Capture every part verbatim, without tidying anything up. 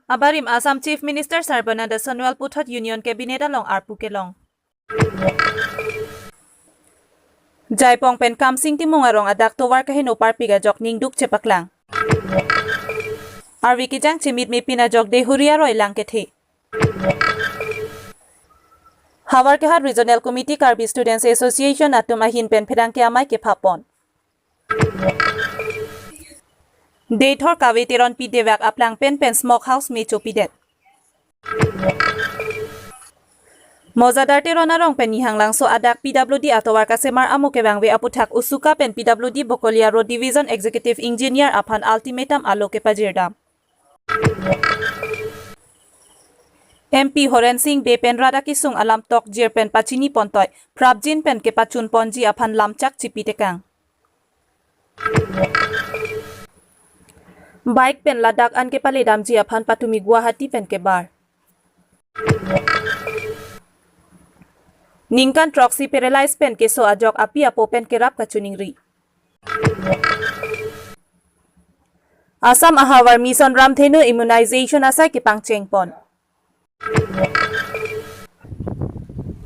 Abarim Assam Chief Minister Sarbananda Sonowal puthot Union Cabinet along arpu kelong. Jaipong pen Kamsing Timung arong adak tovar kaheno parpik ajok ningduk chepaklang. Arve kejang chimit mepin ajok Deihori aroi lang kethe. Howraghat Regional Committee Karbi Students Association atum ahin pen pherangke amei kephapon. Deithor Kave Teronpi Dewak aplang pen pen smoke house me chopidet. Mojadar Teron arong pen Nihanglangso adak P W D atovar kasemar amo kevangve aputhak Usuka pen P W D Bokolia Road Division Executive Engineer aphan ultimatum alo kepajirdam. M P Horen Sing Bey pen rat akesung alam tokjir pen pachini pontoi, prapjin pen kepachun ponji aphan lamchak chipi tekang. Bike pen Ladakh an kepaledamji aphan patumi Guwahati pen kebar. Ningkan throksi paralyze pen keso ajok api apo pen kerap kachiningri. Assam ahavar Mission Ramdhenu immunization asai kepangcheng pon.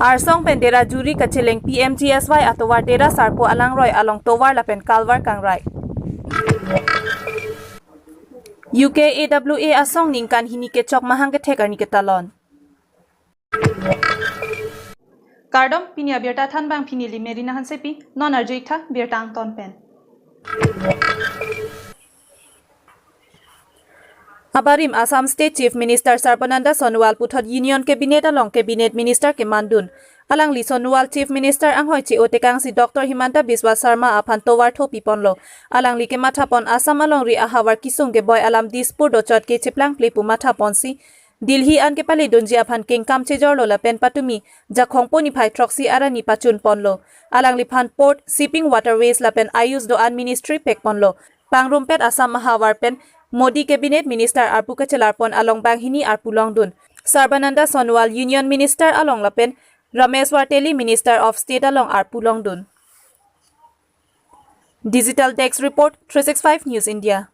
Arsong pen Dera juri kacheleng P M G S Y atovar Dera Sarpo Alangroi along tovar lapen kalvar kangrai. U K A W A asong ningkan hini kechok mahang kethek arni ketalon. Kardom, pini abirta thanbang pini Limerina Hansepi, non arju-ik tha birta angton pen. Abarim Assam State Chief Minister Sarbananda Sonowal puthot Union Cabinet along Cabinet Minister kemandun. Alangli Sonowal Chief Minister anghoi che-o tekangsi Doctor Himanta Biswa Sarma aphan tovar thopi ponlo. Alangli kemathapon Assam alongri ahavar kesung keboi alam Dispur dochot ke cheplang ple pu mathaponsi Delhi an kepaledunji aphan kengkam chejorlo lapen patumi Jakhong po niphai throksi arni pachun ponlo. Alangliphan Port, Shipping, Waterways lapen Ayush do-an ministry pek ponlo. Pangrumpet Assam ahavar pen Modi Cabinet Minister arpu kachelar pon along banghini arpu longdun. Sarbananda Sonowal Union Minister along lapen Rameshwar Teli Minister of State along arpu longdun. Digital Desk Report, three six five News India.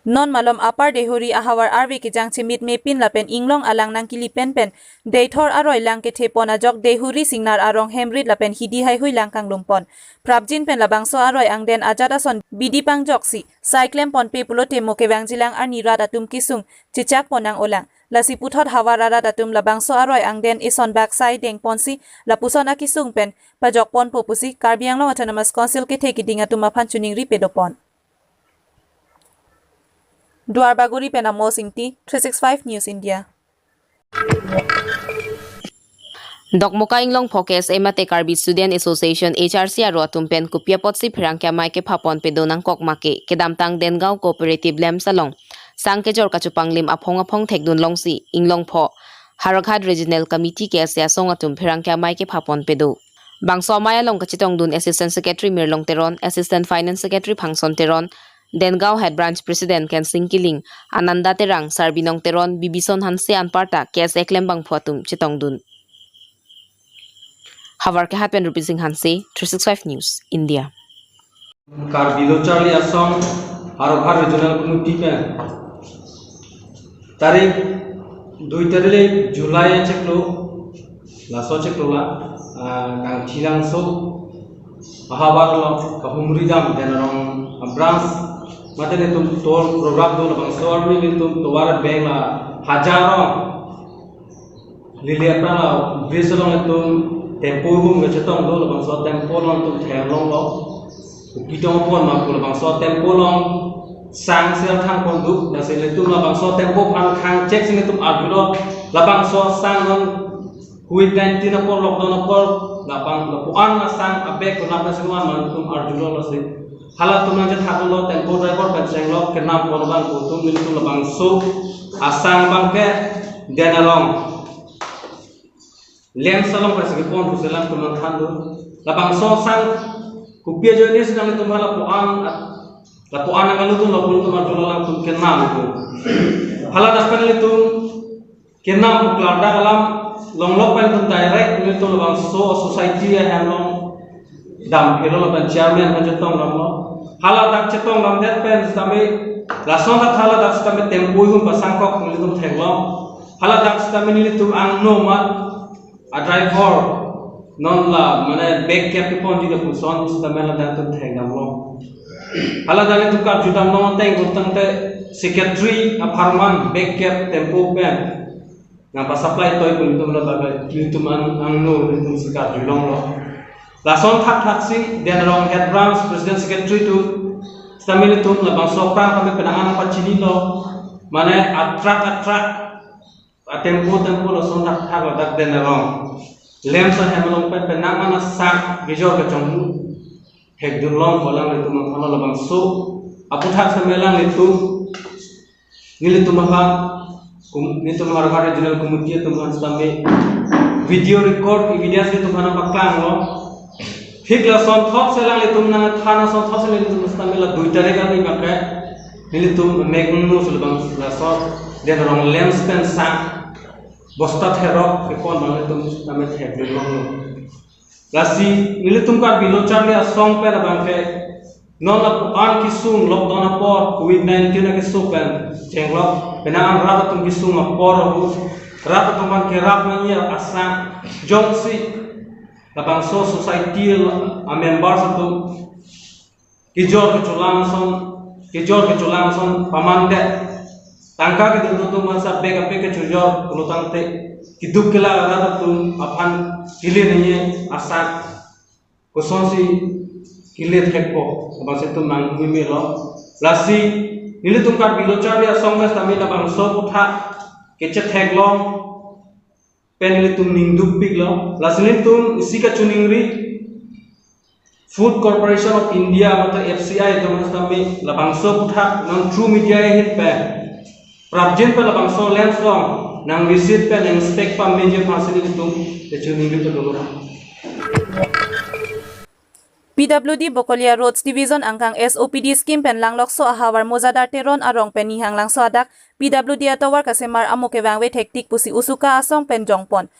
Non malom Upper Deihori ahavar arve kejang chimit mepin lapen inglong alang nangkeli pen pen Deithor aroi lang kethe pon ajok Deihori Singnar arong hemrit lapen hidi haihui lang kanglum pon. Prapjin pen labangso aroi angden ajat ason bidi pangjoksi sai klem ponpe pulote mo kevangjilang arni rat atum kesung chechak pon nang-olang. Lasi puthot havar arat atum labangso aroi angden eson bak sai deng ponsi lapuson akesung pen pajok ponpo pusi Karbi Anglong Autonomous Council kethe kiding atum aphan chiningri pedo pon. Duar Bagori pen Amos Ingti, three six five News India. Dokmoka Inglongpho K S A mate Karbi Student Association, H R C aro atum pen kopi apotsi pherangke amei kephapon pedo nangkok make, kedamtang Dengaon Cooperative Lamps along sang kejor kachepanglim aphong aphong thekdun longsi Inglongpho Howraghat Regional Committee K S A asong atum pherangke amei kephapon pedo. Bangso amei along kachetongdun Assistant Secretary Mirlong Teron, Assistant Finance Secretary Phangson Teron, Dengaon Head Branch President Kensing Killing, Ananda Terang, Sarbinong Teron, Bibison Hanse anparta K S A klembangphu atum chetongdun. Howraghat pen Rupi Singh Hanse, three six five News India. Karbi Lo Charli Asong Howraghat Regional Committee pen tarik dui tarik July achiklo, laso achiklo la, ah, Kangthilangso ahavar along kahumri dam, Dena arong branch mate nelitum tovar program do, labangso arni nelitum tovar beng la hajar arong Lily aphrang la bridge along itum tempo room kachetong do, labangso tempo along itum theklonglo. Kopi tong pon ma pu labangso tempo along sang sel thang pon do, lasi nelitum labangso tempo aphan khang chek si nelitum arjulo, labangso sang non covid nineteen apor, lockdown apor, labang lapu-an asang abek konat nasi man nelitum arjulo, lasi halatum nangchethaklo, tempo driver pen chenglok kenam pon abang pu atum nelitum labangso asang abangke Dena arong Lamps along pen si kepon pusi alangtum nangthan do. Labangso asang kopi ajoine si nanglitum hala lapu-an, lapu-an nangkalutun lapu nelitum arjulo, alangtum kenam do. Hala dak pen nelitum kenam pu klardak alam longlok pen nelitum direct nelitum labangso society ahem along damphelo lapen chairman aphan chetong damlo. Haladak chetongdamdet pen sitame, lason ta haladak sitame tempo ihum pasangkok nelitum theklong. Haladak sitame nelitum angno amat a-driver non la mane bag kep keponji lapuson sitame ladak tum thekdamlong. Haladak nelitum karjudamlong ateng kutangte secretary apharman bag kep tempo pen nangpasupply toi pu nelitum ladak nelitum ang, angno nelitum si karjulonglo. Lason thakthaksi Denrong Head Branch President Secretary atum sitame nelitum labangso aphrang kami penang nangpachinilo, mane a-truck a-truck, a-tempo tempo lason thakthak ladak Denrong LAMPS ahem along pen penang nangsak kejor kachonghu thekdunlong pu alanglitum aphan labangso aputhak sitame alanglitum nelitum aphan kum-, nelitum Howraghat Regional Committee atum aphan sitame video record evidence nelitum aphan paklanglo. Thik lasonthotsi alanglitum nangthan asonthotsi nelitum sitame la dui tarik arni abangke nelitum mek nung sulbang laso Denrong LAMPS pen sang bosta therok kepon abang nelitum sitame thekdunlonglo. Lasi nelitum Karbi Lo Charli Asong pen abangke non lapu-an kesung lockdown apor covid nineteen akeso pen chenglok penang an rat atum kesung apor ahut rat atum aphan kerap nangji asang jongsi labangso society a-members atum kejor kecholang ason, kejor kecholang ason pamandet. Tangka kedun atum aphan sa bag a-bag kechojor pulo tangte keduk kelak arat atum aphan kele nangji asang kosonsi kele thekpo, labangso itum nangmemelo. Lasi nelitum Karbi Lo Charli Asong pen sitame labangso aputhak kechetheklong pen nelitum ning dukpiklo. Lasi nelitum isi kachiningri Food Corporation of India mate F C I atum sitame labangso aputhak non through media ahin pen prapjin pen labangso LAMPS along nang visit pen inspect pameji aphansi nelitum kachiningri dolo. P W D Bokolia Roads Division angkang S O P D scheme pen Langlokso ahavar Mojadar Teron arong pen Nihanglangso adak P W D atovar kasemar amo kevangve thektik pusi Usuka asong pen jongpon.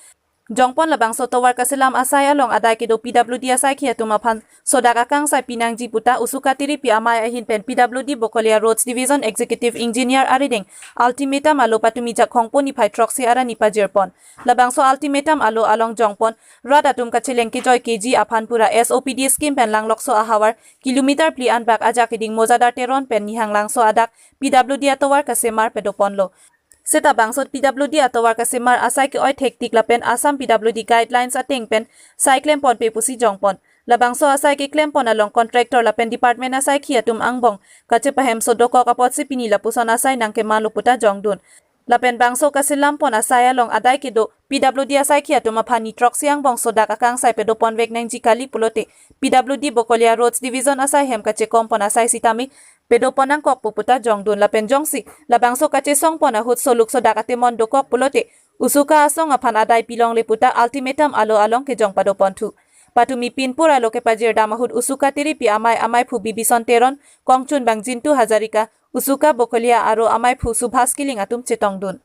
Jongpon labangso tovar kaselam asai along adai kedo P W D asaikhi atum aphan sodak akangsai pinangji puta Usuka tiripi amei ahin pen P W D Bokolia Roads Division Executive Engineer arideng ultimatum alo patumi Jakhong po niphai throksi arni pajirpon. Labangso ultimatum alo along jongpon rat atum kacheleng kejoi keji aphan pura S O P D scheme pen Langlokso ahavar kilometer phli anbak ajak keding Mojadar Teron pen Nihanglangso adak P W D atovar kasemar pedoponlo. Seta bangso P W D atovar kasemar asai ke-oi thektik lapen Assam P W D guidelines ateng pen sai klemponpe pusi jongpon. Labangso asai keklempon along contractor lapen department asaikhi atum angbong kachepahemso dokok apotsi pini lapuson asai nangkemanlo puta jongdun. Lapen bangso kaselampon asai along adai kedo P W D asaikhi atum aphan ni throksi angbong sodak akangsai pedoponvek nangji kali pulote P W D Bokolia Roads Division asai hem kachekompon asai sitame pedopon nangkokpo puta jongdun lapen jongsi labangso kachesongpon ahut soluk sodak atemon dokok pulote Usuka asong aphan adai pilongle puta ultimatum alo along kejong padoponthu. Patumi pinpur alo kepajirdam ahut Usuka tiripi amei ameiphu Bibison Teron, kongchunbang Jintu Hazarika, Usuka Bokolia aro ameiphu Subhas Killing atum chetongdun.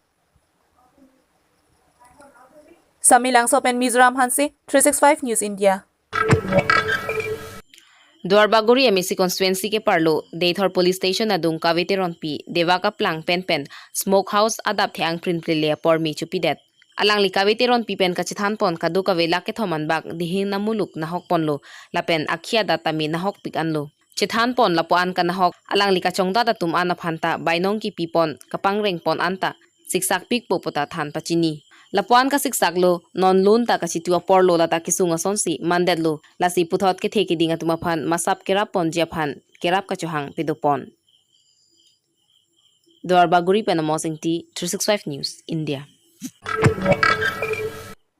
Samelangso pen Mizoram Hanse, three six five News India. Duarbagori M A C constituency keparlo Deithor Police Station adung Kave Teronpi Deva Kaplang penpen smoke house adap the-ang prinplele apor me chopidet. Alangli Kave Teronpi pen kachethanpon kadokave lake kethom anbak dihing namuluk nahokponlo lapen akhi adat tame nahokpik anlo. Chethanpon lapu-an kanahok alangli kachongdat atum an aphanta bainong kipipon kapangrengpon anta siksakpikpo puta than pachini. Lapu-an kasiksaklo non loan ta kachitu aporlo lata kesung asonsi mandetlo lasi puthot kethe keding atum aphan masap kerapponji aphan kerap kachohang pedopon. Duarbagori pen Amos Ingti, three six five News, India.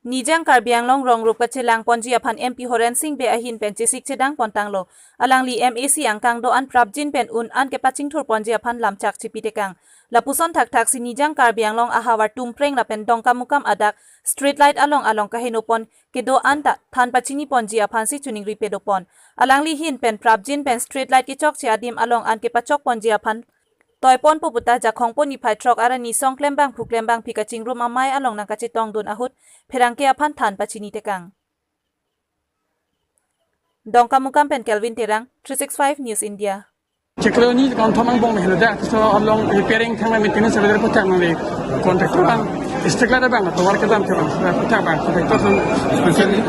Nijang Karbi Anglong rong rup kachelangponji aphan M P Horen Sing Bey ahin pen chesik chedangpontanglo. Alangli M A C angkang do-an prapjin pen un an kepachingthurponji aphan lamchak chipitekang. Lapuson thakthaksi Nijang Karbi Anglong ahavar Tumpreng lapen Dongkamukam adak street light along along kahenopon kedo anta than pachiniponji aphansi choningri pedopon. Alangli ahin pen prapjin pen street light kechokche adim along an kepachokponji aphan toiponpo puta Jakhong po niphai throk arni song klembangphu klembangphi kachingrum amei along nangkachetongdun ahut pherangke aphan than pachinitekang. Dongkamukam pen Kelvin Terang, three six five News India. Chiklo ni kon thomang bong helo da, so along repairing thang maintenance available putang nang le contractor bang, stick la bang, tovar kedam ke bang, putang bang, contractor bang. Specially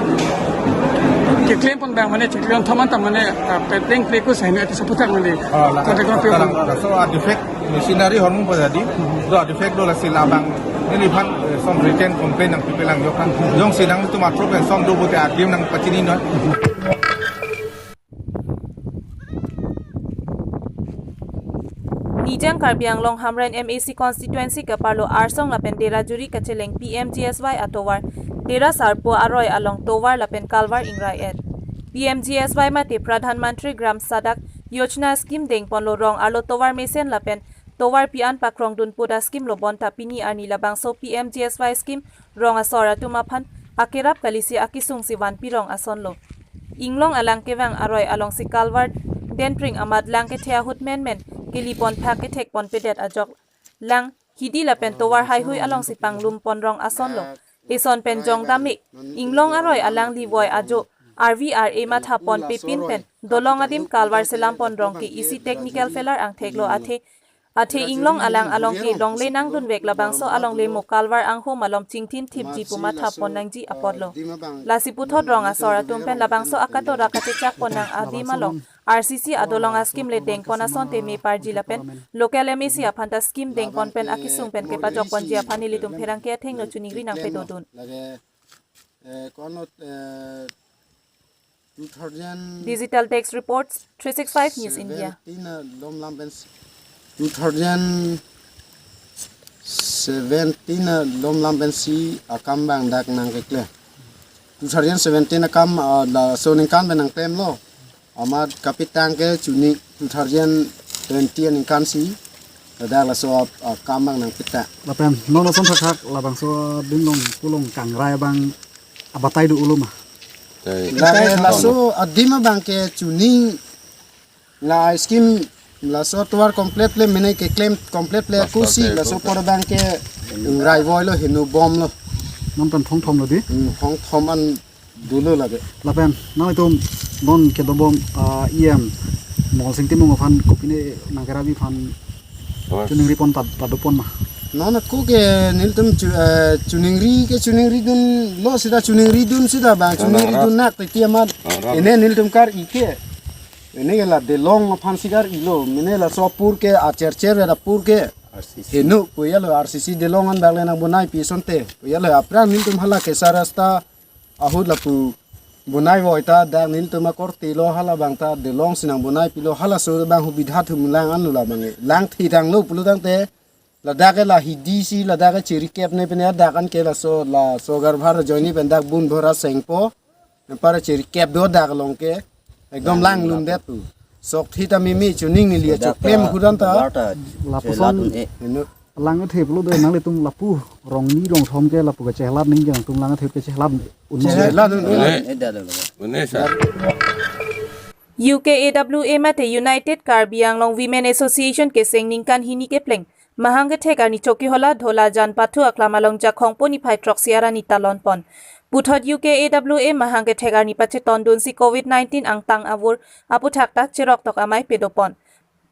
ke claim pon bang mane, chiklo thomang tam mane, ah, pending play ko sai ne, so putang nang le. Ah, la, contractor pe la, bang. La, so a defect machinery hormu pada di, do a defect do lasi labang. Neliphan, eh, som written complaint nangpipelang jok kan. Jongsi nangtum a-problem som do pute a-claim nangpachini non. Nijang Karbi Anglong Hamren M A C constituency ke-arlo Arsong lapen Derajuri kacheleng P M G S Y atovar Dera Sarpo aroi along tovar lapen kalvar ingrai-et. P M G S Y mate Pradhan Mantri Gram Sadak Yojana scheme dengponlo rong arlo tovar mesen lapen tovar pi-an pakrongdun pu da scheme lo bonta pini arni labangso P M G S Y scheme rong asor atum aphan akerap kalisi akesung si vanpi rong asonlo. Inglong alang kevang aroi alongsi kalvar denpring amat lang kethe ahut menmen keliponthak kethekponpedet ajok lang hidi lapen tovar haihui alongsi panglum pon rong asonlo. Eson pen jong dame, inglong aroi alangli voi ajo, R V R A matha ponpe pin pen, dolong adim kalvar selam pon rong ke isi technical failure angtheklo athe. Athe inglong alang along ke longle nangdunvek labangso alongle mo kalvar angho malom chingthin thipji pu matha pon nangji apotlo. Lasi puthot rong asor atum pen labangso akatora kachechak pon nang adim along R C C adolong a-scheme le dengpon asonte me parji lapen local M A C aphan ta scheme dengpon pen akesung pen kepajokponji aphan nelitum pherangke athengno choningri nangpedodun. Lage, eh, kono, eh, two thousand Digital Desk Reports, three six five News India. Seventeen alom lam pen si, two thousand seventeen alom lam pen si akam bang dak nangkekle. Two thousand seventeen akam, ah, laso ningkan pen nangklemlo. Amat kapitang ke chuni two thousand twenty aningkan si, ladak laso ap-, akam bang nangpitang. Lapen non lason thakthak labangso adim along pulong kangrai abang abatai do-olo ma? Laso adim abang ke chuni la scheme laso tovar complete le mene keklem complete le kusi laso apor abang ke ingrai voilo, hinu bomlo. Non pen thongthomlo di? Hmm, thongthom an dolo lage. Lapen nanglitum non kedobom, ah, E M Mongol Sing Timung aphan kopine nangkerabi aphan choningri pon pad-, padopon ma? Non ako ke nelitum chu-, eh, choningri ke choningri dunlo sida choningri dun sida bang choningri dun nak titi amat. Ene nelitum kar-i ke. Ene ke la delong aphan si kar-ilo. Mene laso apor ke achercher vet apor ke. R C C. Hinu, puya lo R C C delong an dak le nangbonaipi asonte. Puya lo aphrang nelitum hala kesa rasta ahut lapu bonai voi ta dak nelitum akorte lo hala bang ta delong si nangbonaipilo halaso bang hubidha thum lang anlo labang e. Lang thidang lo pulo tangte ladak ke la hidi si ladak ke cheri kep ne pene dak an ke laso laso Garbhar ajoine pen dak bun bhora sengpo. Para cheri kep do dak along ke. Ekdom lang lum det tu. Sok thi ta mimi chuning neli achoklem hudan ta. Lapuson. Hinu. Lang athe pulo de nanglitum lapu rong ni rong thom ke lapu kachehlat ning jang tum lang athe kachehlat un. Chehlat un. Bune, bune sir. U K A W A mate United Karbi Anglong Women Association keseng ningkan hini kepleng mahang kethek arni Chokihola Dholajan pathu aklam along Jakhong po niphai throksi arni talon pon. Puthot U K A W A mahang kethek arni pachetondunsi covid nineteen angtang avur aputhak ta cheroktok amei pedopon.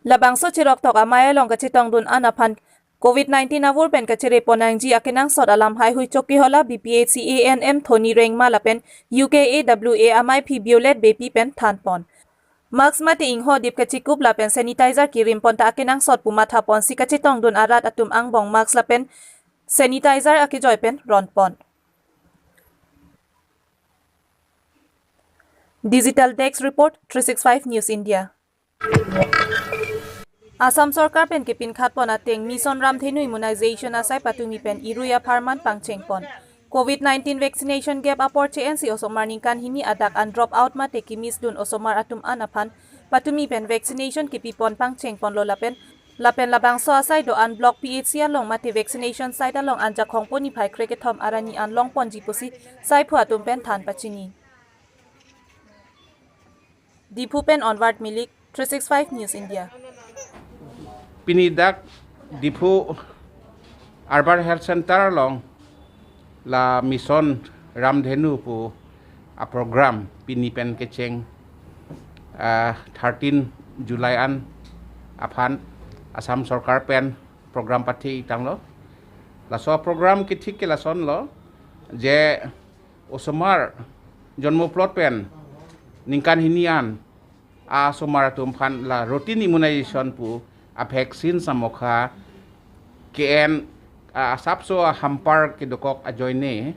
Labangso cheroktok amei along kachetongdun an aphan covid nineteen avur pen kacherepon nangji akenangsot alam haihui Chokihola B P H C A N M Thoni Rengma lapen U K A W A amei phi Violet Beypi pen thanpon. Mask mate ingho dip kachikup lapen sanitizer kirimpon ta akenangsot pu mathaponsi kachetongdun arat atum angbong mask lapen sanitizer akejoi pen ronpon. Digital Desk Report, three six five News India. Assam Sorkar pen kepinkhatpon ateng Mission Ramdhenu Immunization asai patumi pen irui apharman pangchengpon. Covid nineteen vaccination gap apor che-ensi osomar ningkan hini adak an drop out mate kemisdun osomar atum an aphan patumi pen vaccination kepipon pangchengponlo lapen, lapen labangso asai do-an block P H C along mate vaccination site along an Jakhong po niphai krekethom arni an longponji pusi saiphu atum pen than pachini. Diphu pen Onward Milik, three six five News India. Pini dak Diphu Urban Health Center along la Mission Ramdhenu pu a-program pini pen kecheng ah, thirteen July an aphan Assam Sorkar pen program pathi tanglo. Laso program kethik ke lasonlo je osomar jonmo plot pen ningkan hini an asomar atum aphan la routine immunization pu a vaccine samokha ke-en, ah, asapso ahampar kedokok ajoine,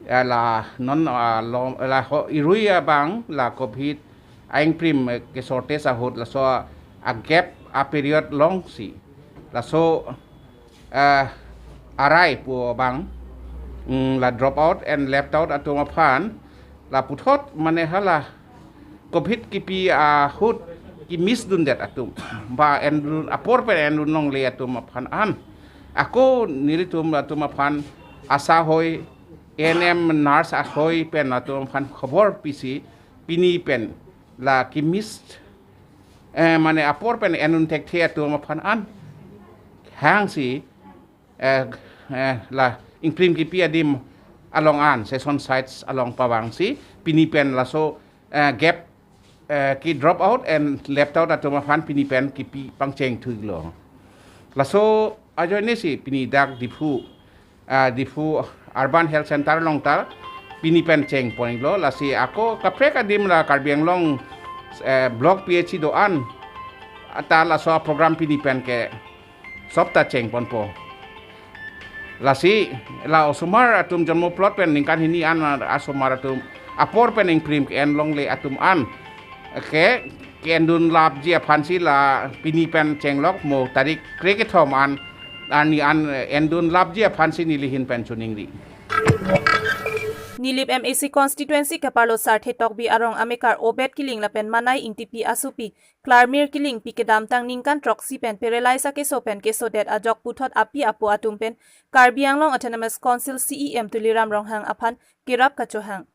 ah, la non, ah, lo, la ho, irui abang la covid aingprim, eh, ke shortage ahut laso a gap a period longsi laso, ah, arai pu abang, mm, la drop out and left out atum aphan la puthot mane hala covid kipi ahut ki miss dundet atum ba endun apor pen endun longle atum aphan an ako nelitum atum aphan ASHA hoi, A N M nurse ahoi pen atum aphan khobor pisi pini pen la ki miss, eh, mane apor pen endun thekthe atum aphan an hangsi, eh, eh, la ingprim kipi adim along an session sites along pavangsi pini pen laso, eh, gap, eh, ki drop out and left out atum aphan pini pen kipi pangcheng thuilo. Laso ajoine si pini dak Diphu, ah, Diphu Urban Health Center along ta pini pen chengponlo, lasi ako kaprek adim la Karbi Anglong, eh, Block P H C do-an ta laso program pini pen ke sop ta chengponpo. Lasi la osomar atum jonmo plot pen ningkan hini an asomar atum apor pen ingprim ke-en longle atum an ke ke-endun lapji aphansi la pini pen chenglok mo tarik krekethom an arni an, eh, endun lapji aphansi nelihin pen choningri. Nilip M A C constituency keparlo Sarthe Tokbi arong amekar Obed Killing lapen Manai Ingtipi asopi Klarmir Killing pi kedamtang ningkan throksi pen paralyze akeso pen kesodet ajok puthot api apo atum pen Karbi Anglong Autonomous Council C E M Tuliram Ronghang aphan kerap kachohang.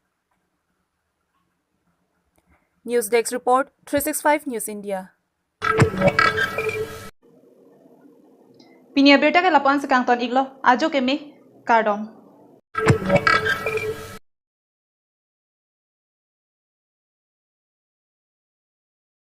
News Desk Report, three six five News India. Pini abirta ke lapu-an si kangton iklo, ajo keme, kardom.